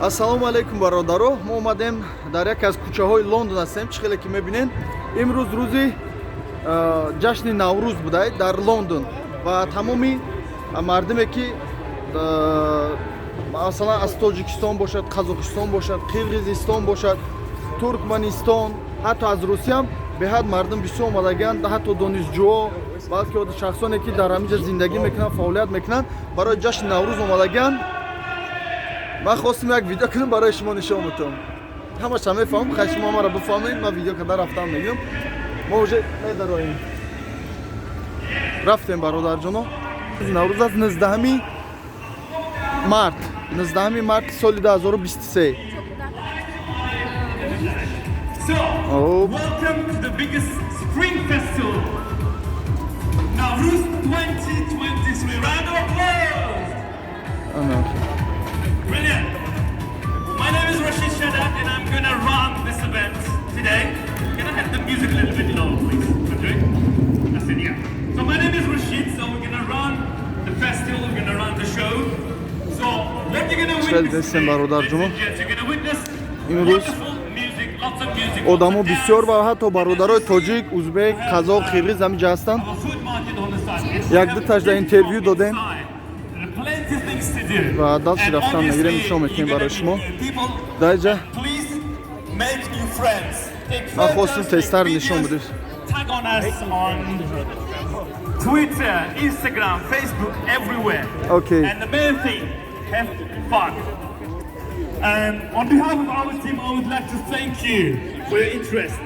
Ассалому алайкум, бародаро. Мо омадем, дар яке аз кӯчаҳои Лондон ҳастем. Чӣ хеле ки мебинед, имрӯз рӯзи ҷашни Наврӯз буда дар Лондон ва тамоми мардуме, ки масалан аз Тоҷикистон бошад, Қазоқистон бошад, Қирғизистон бошад, Туркманистон, ҳатто аз Русиям беҳад мардум бисёр омадагианд, ҳатто донишҷӯҳо, балки шахсоне, ки дар ҳамин ҷа зиндагӣ мекунанд, фаъолият мекунанд, барои ҷашни Наврӯз омадагианд. Ман хостим як видео кунам, барои шумо нишон бутам. Ҳамаша мефаҳмам, хай, шумо маро бифаҳмед. Ман видео карда рафтам, мегӯям, мо уже медароем. Рафтем, бародарҷоно. Наврӯз аст, 19 март, 19 марти соли 2023. So, Oh. welcome to the biggest spring festival, Navruz 2023. Round of applause! Ана. Brilliant. My name is Rashid Shadat and I'm gonna run this event today. Can I have the music a little bit lower, please? Okay? That's it, yeah. So my name is Rashid, so we're gonna run the festival, we're gonna run the show. So what you're gonna Хеле witness дестем, today, бародарҷоно. ladies and gents, you're gonna witness Имрӯз wonderful music, lots of music, одамо lots of бисёр ва dance. ҳатто бародарои тоҷик, узбек, қазоқ, қирғиз ҳамин ҷа ҳастанд. Як Як дуташда интервю додем. Ва дальше рафтан мегирем, нишон мекунем барои шумо. Дар инҷа ман хостим тезтар нишон бидем. Tag on us on Twitter, Instagram, Facebook, everywhere. Okay. And the main thing, have fun. And on behalf of our team, I would like to thank you for your interest.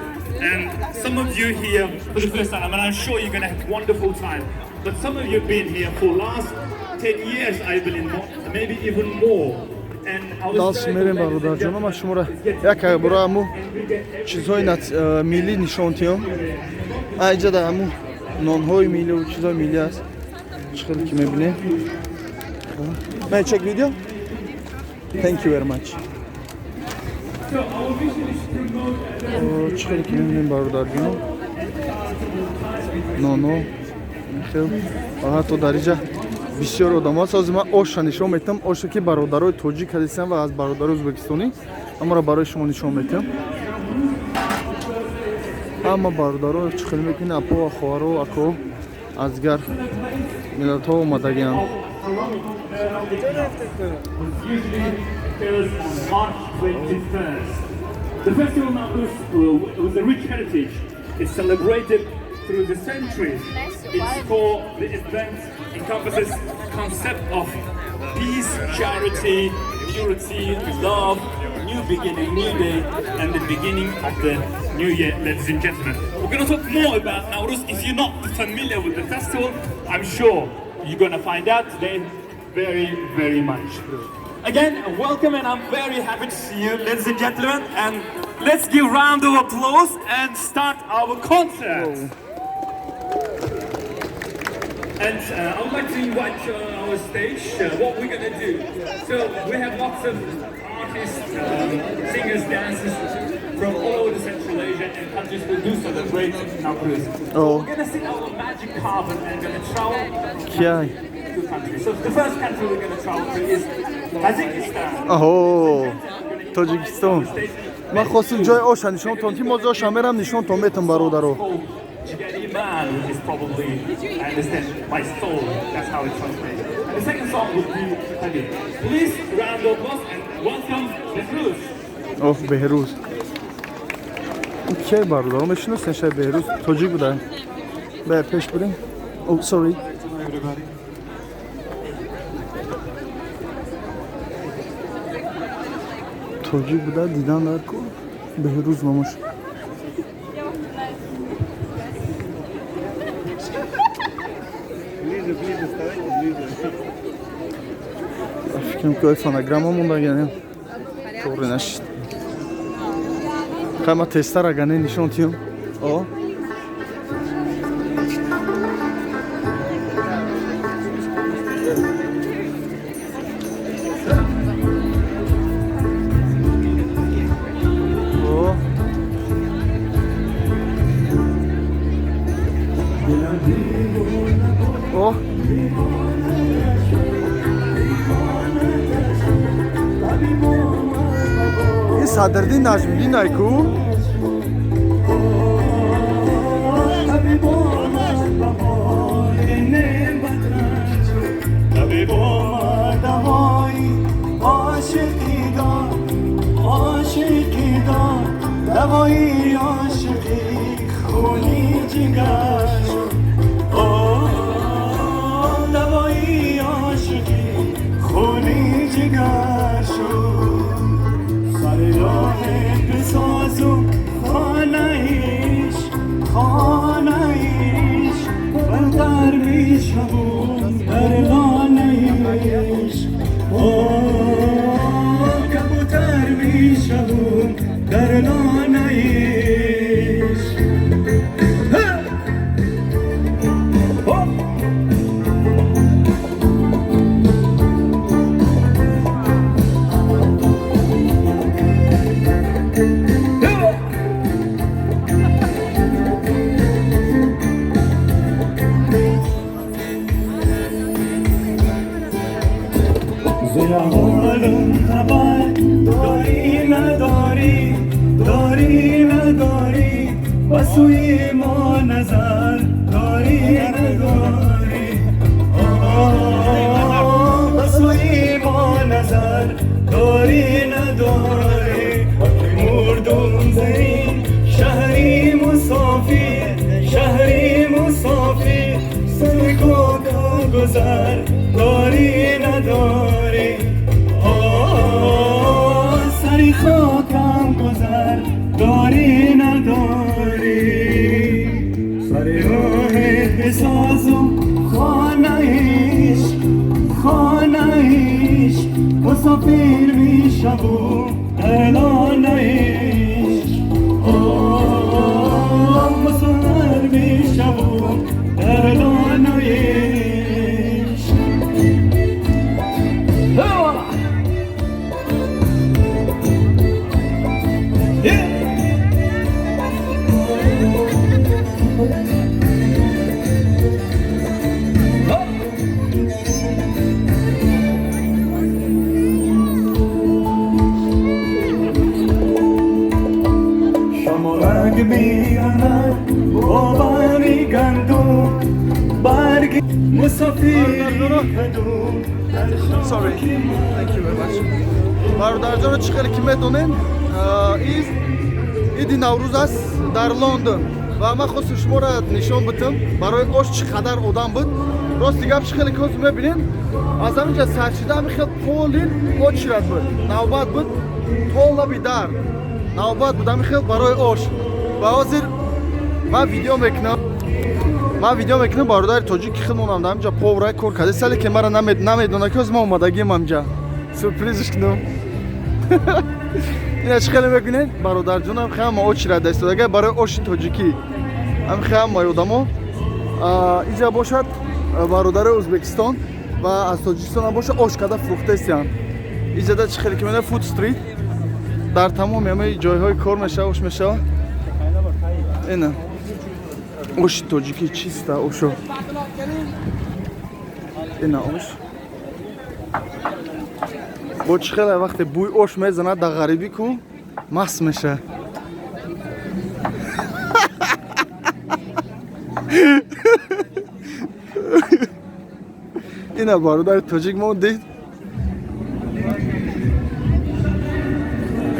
And some of you here for the first time, and I'm sure you're gonna have wonderful time. But some of you have been here for last 10 years, I believe, maybe even more. And I was Дальше мерем, бародарҷоно. Ман шуморо як бора ҳаму чизҳои миллӣ нишон диҳам. А инҷа дар ҳаму нонҳои миллӣ, чизҳои миллӣ аст. Чӣ хеле ки мебинем. May I check video? Thank you very much. Чӣ хеле ки мебинем, бародарҷоно, ноно хел ва ҳатто дар инҷа бисёр одам аст. Ҳозир ман оша нишон метиҳам, оша, ки бародарои тоҷик ҳастанд ва аз бародарои ӯзбекистонӣ, ҳамаро барои шумо нишон метиҳам. Ҳама бародаро, чӣ хеле мекунед, апо ва хоҳаро, ако, аз дигар миллатҳо омадагианд. Usually occurs on March 21st. The festival Navruz, with a rich heritage, is celebrated through the centuries. Its core, the event encompasses concept of peace, charity, purity, love, new beginning, new day, and the beginning of the new year, ladies and gentlemen. We're going to talk more about Navruz. If you're not familiar with the festival, I'm sure you're going to find out today very, very much. Again, welcome, and I'm very happy to see you, ladies and gentlemen. And let's give round of applause and start our concert. And I would like to invite you on our stage. What we're gonna do? So we have lots of artists, singers, dancers from all over the Central Asia and countries who do celebrate Navruz. So Oh. we're gonna sit our magic carpet and gonna travel Кияй? To countries. So the first country we're gonna travel to is Tajikistan. Аҳо, Тоҷикистон. Ман хостим ҷои оша нишонтон, ки мо оша мерам, нишонтон метам, бародаро. Jigariman, which is probably, I understand, my soul. That's how it translates. And the second song would be Habib. Please round of applause and welcome Behruz. Оф, Беҳрӯз кияй, бародаро? Мешиносен? Шай Беҳрӯз тоҷик буда. Бе пеш бурем. Oh, sorry. Everybody. Тоҷик буда, дидан дар ку, Беҳрӯз номаш. Ближе, ближе, вставайте ближе. Фикрам, ки фонограмма мондагиан, тоғри нашид. Хай, ма тезтар агане нишон тиём. О, о. О. Садриддин Наҷмиддин айку. دوایی عاشقی خونی جگر شد دوایی عاشقی خونی جگر شد سر راه بساز و خانه ایش برتر می شوم در لانه ایش کبوتر می شوم در لانه ایش. داری نداری داری نداری و سوی ما نظر داری نداری و سوی ما نظر داری نداری مردم زرین شهری مسافر شهری مسافر سوی گذر داری نداری سری خاکم گذر داری نداری سر راه بسازم خانه ایش خانه ایش مسافر میشوم در لانه ایش مسافر میشوم در لانه ایش. شمارگ میاند با بری گندم برگ مسافری کدوم. Sorry. Thank you very much. Бародарҷоно, чӣ хеле ки медонем, иди Наврӯз аст дар Лондон ва ман хостам шуморо нишон бидам барои ош чӣ қадар одам буд. Рости гап, чӣ хеле ки ҳозир мебинем, аз ҳамин ҷа сар шида ҳамин хел полин очередь буд, навбат буд то лаби дар, навбат буд ҳамин хел барои ош. Ва ҳозир ман видео мекунам, ман видео мекунам. Бародари тоҷик ки худмонам дар ҳаминҷа повар кор карда, сале ки мара намедона ки ҳозир ман омадагиам ҳаминҷа сюрпризш кунам. Ина чӣ хеле мебинед, бародарҷонам, ҳама очередь истодага барои оши тоҷикӣ, ҳам ҳамаи одамо. Инҷа бошад бародари Ӯзбекистон ва аз Тоҷикистон ҳам бошад, ош карда фурӯхтаистиянд. Инҷада чӣ хеле ки мебинед, food street дар тамоми ҳамаи ҷойҳои кор мешава, ош мешава. Ина оши тоҷикӣ чиста ошо, ина ош бо чӣ хеле вақте бӯи ош мезанад дар ғарибӣ ку маст меша. Ина бародари тоҷик мо дид,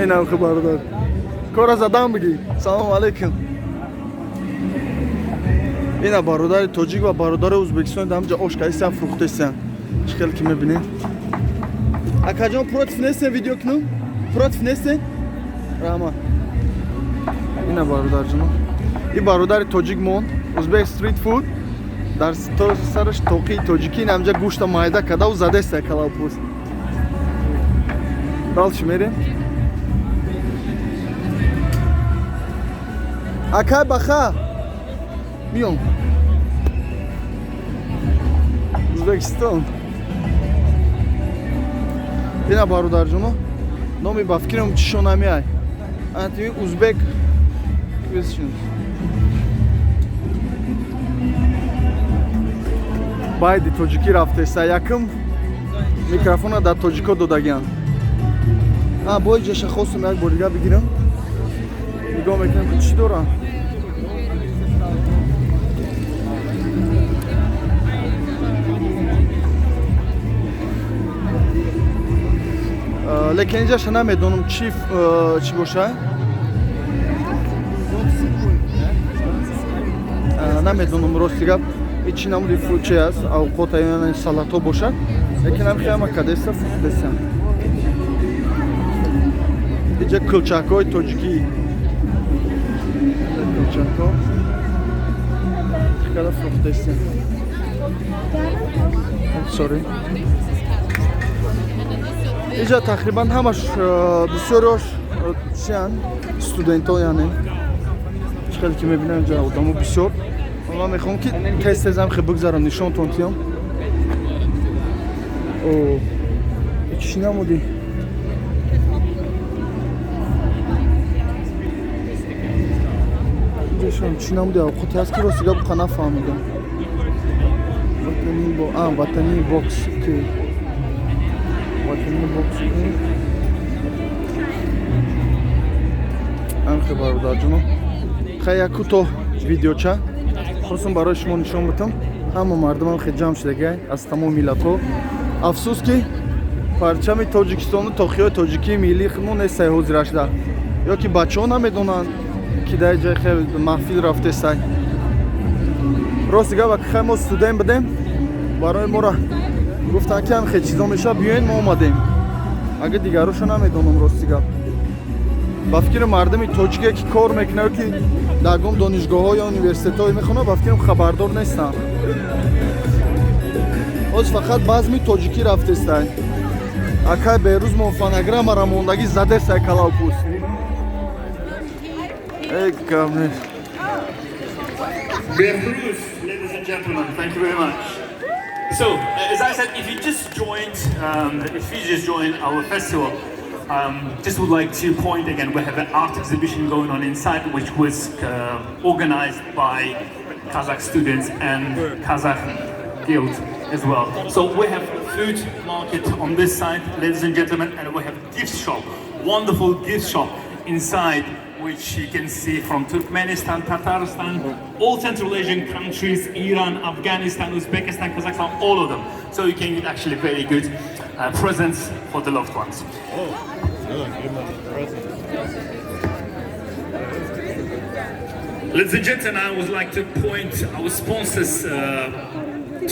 ина ху бародар кора задан бигӣ. Салому алайкум. Ина бародари тоҷик ва бародари Ӯзбекистон дар ҳамҷа ош кардистан, фурӯхтаистан, чӣ хеле ки мебинед. Акаҷон, против нестен видео кунам? Против нестен? Раҳмат. Ина бародарҷоно, и бародари тоҷик мон узбек street food дар сараш тоқии тоҷикӣ, ин ҳамҷа гӯшта майда кардаву задаеста калавпӯст. Дальше мерем. Акай баха миём Ӯзбекистон. Ина бародарҷоно, номи ба фикрам чишонамиай антими узбек cuisine. Байди тоҷикӣ рафтеса, якум микрофона дар тоҷико додагианд. Бо иҷаша хостум як бор дига бигирам, нигоҳ мекунам, ки чӣ дорам. Лекин инҷаша намедонам, чӣ боша. Намедонам, рости гап, чӣ намуди чи аст, авқота ё салатҳо бошад, лекин ҳам хеле кадеста фурӯхтесам. Иҷа кулчакҳои тоҷикӣ, кулчакҳо када фурӯхтесем. Sorry, иҷа тақрибан ҳамаш, бисёриош чиян, студентҳо, яъне чӣ хеле ки мебинам, инҷа одамо бисёр. Ман мехоҳам, ки тез тезам хе бигзарам, нишонтон тиём. О, чӣ намудӣ? Инҷашам чӣ намуди авқоте ҳаст, ки рости гап қа нафаҳмидам. Ватани бо а ватани бокс, ки ватани бокс анхе. Бародарҷоно, хай, як кӯтоҳ видеоча хостум барои шумо нишон бутам. Ҳама мардумам хе ҷамъ шудагай аз тамоми миллатҳо. Афсӯс, ки парчами Тоҷикистону тоқиҳои тоҷикии миллии худмо нестай ҳозирашда, ё ки бачаҳо намедонанд, ки дар ҷои хел маҳфил рафтестай. Рости гап, хай, мо студент будем, барои моро гуфтанд, ки ҳам хе чизо мешавад, биёен, мо омадем. Агар дигарошо намедонам, рости гап, ба фикри мардуми тоҷике, ки кор мекунад, ки дар гум донишгоҳҳо ё университетҳое мехонад, ба фикрам, хабардор нестанд. Ҳоз фақат базми тоҷикӣ рафтестай. Акай Берӯз мо фонограммара мондагӣ задестай, калавпӯст. Эй, гап нест. Behruz, ladies and gentlemen, thank you very much. So, as I said, if you just joined our festival, just would like to point again, we have an art exhibition going on inside, which was organized by Kazakh students and Kazakh Guild as well. So we have food market on this side, ladies and gentlemen, and we have gift shop, wonderful gift shop inside, which you can see from Turkmenistan, Tatarstan, all Central Asian countries, Iran, Afghanistan, Uzbekistan, Kazakhstan, all of them. So you can get actually very good presents for the loved ones. Oh, give them a present. Ladies and gentlemen, I would like to point our sponsors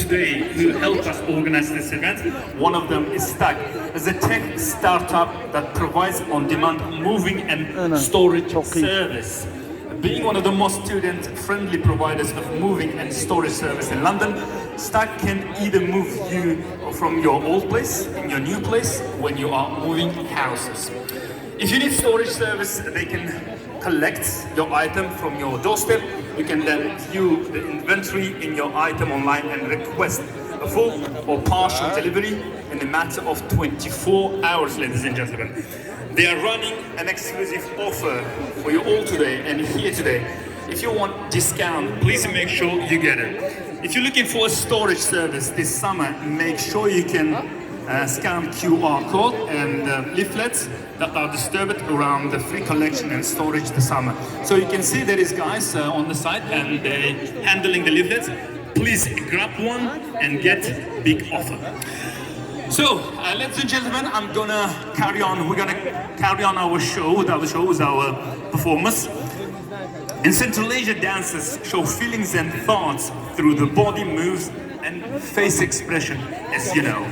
today who helped us organize this event. One of them is Stack, as a tech startup that provides on-demand moving and storage service. Being one of the most student-friendly providers of moving and storage service in London, Stack can either move you from your old place in your new place when you are moving houses. If you need storage service, they can collect your item from your doorstep. You can then view the inventory in your item online and request a full or partial delivery in a matter of 24 hours, ladies and gentlemen. They are running an exclusive offer for you all today and here today. If you want discount, please make sure you get it. If you're looking for a storage service this summer, make sure you can scan QR code and leaflets that are distributed around the free collection and storage this summer. So you can see there is guys on the side and they handling the leaflets. Please grab one and get big offer. So, ladies and gentlemen, I'm gonna carry on. We're gonna carry on our show with our show, with our performance. In Central Asia, dances show feelings and thoughts through the body moves and face expression, as you know.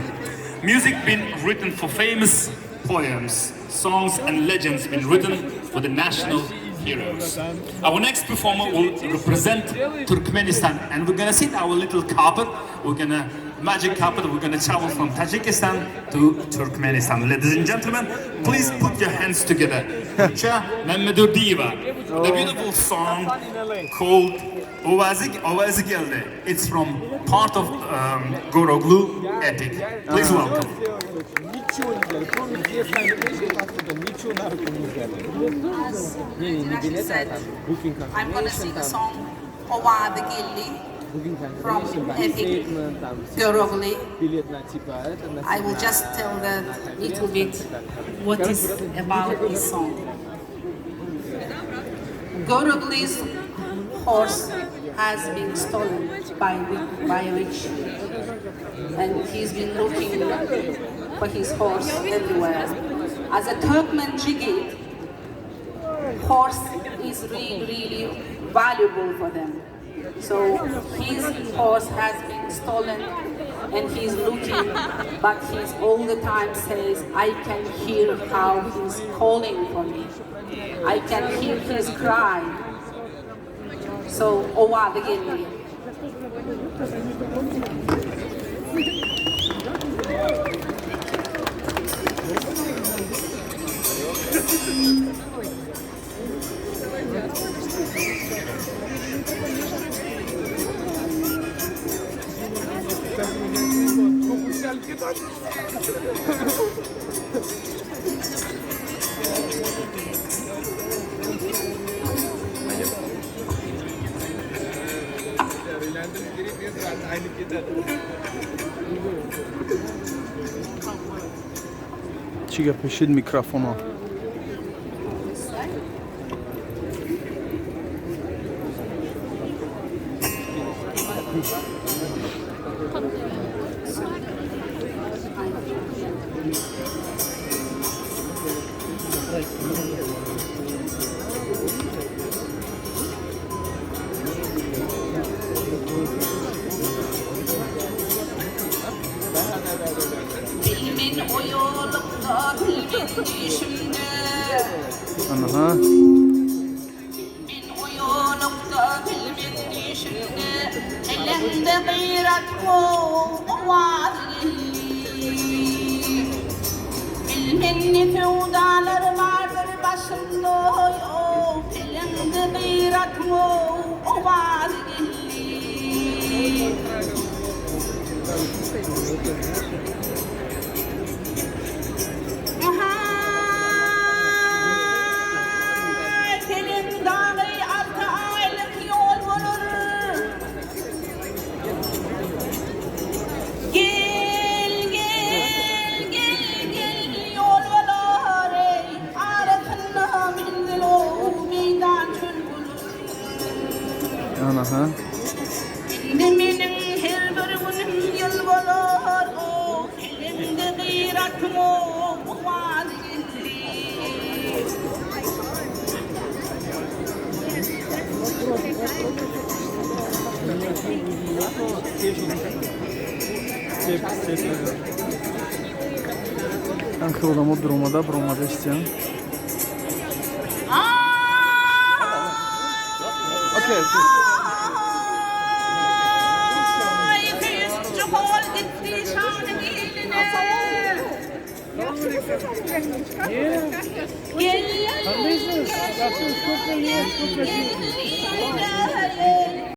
Music been written for famous poems, songs and legends been written for the national heroes. Our next performer will represent Turkmenistan, and we're gonna sit our little carpet. We're gonna magic carpet. We're gonna travel from Tajikistan to Turkmenistan. Ladies and gentlemen, please put your hands together. Cha Mehmedurdieva, the beautiful song called Owazi Owazi Geldi. It's from part of Goroglu epic. Please welcome. Ничего не взяли, кроме две сами оттуда ничего на руку не взяли. As Не, не, не Rashi билеты, а said, там booking I'm gonna sing a confirmation, там. Song, Owazi Geldi. From epic Gorogly. I will just tell the little bit what is about this song. Gorogly's horse has been stolen by a witch, and he's been looking for his horse everywhere. As a Turkmen jigit, horse is really, really valuable for them. So his horse has been stolen and he's looking, but he's all the time says, "I can hear how he's calling for me. I can hear his cry." So, Owazy geldi. Чӣ гап пешид микрофонро? Bilmin oýulukda, bilmin düşümde. Анаҳа. Bilmin oýulukda, bilmin düşümde. Elimde gıyrat owazy geldi. Bilmin feodalar vardır başımda. Elimde gıyrat owazy geldi. Hay, Senin dağı 6 aylık yol bulur. Gel, gel, gel, gel yol bulur. Ey, arasında menzil o meydan çöl bulur. Анаҳа. Indi meniň her bir günüm ýyl bolar, oh, elimde gıyratym owazy geldi. Анхе одамо дуромада баромада истиян. Окей. Ay, yüzcü hol gitti şanı geline. Gel, gel, gel, gel.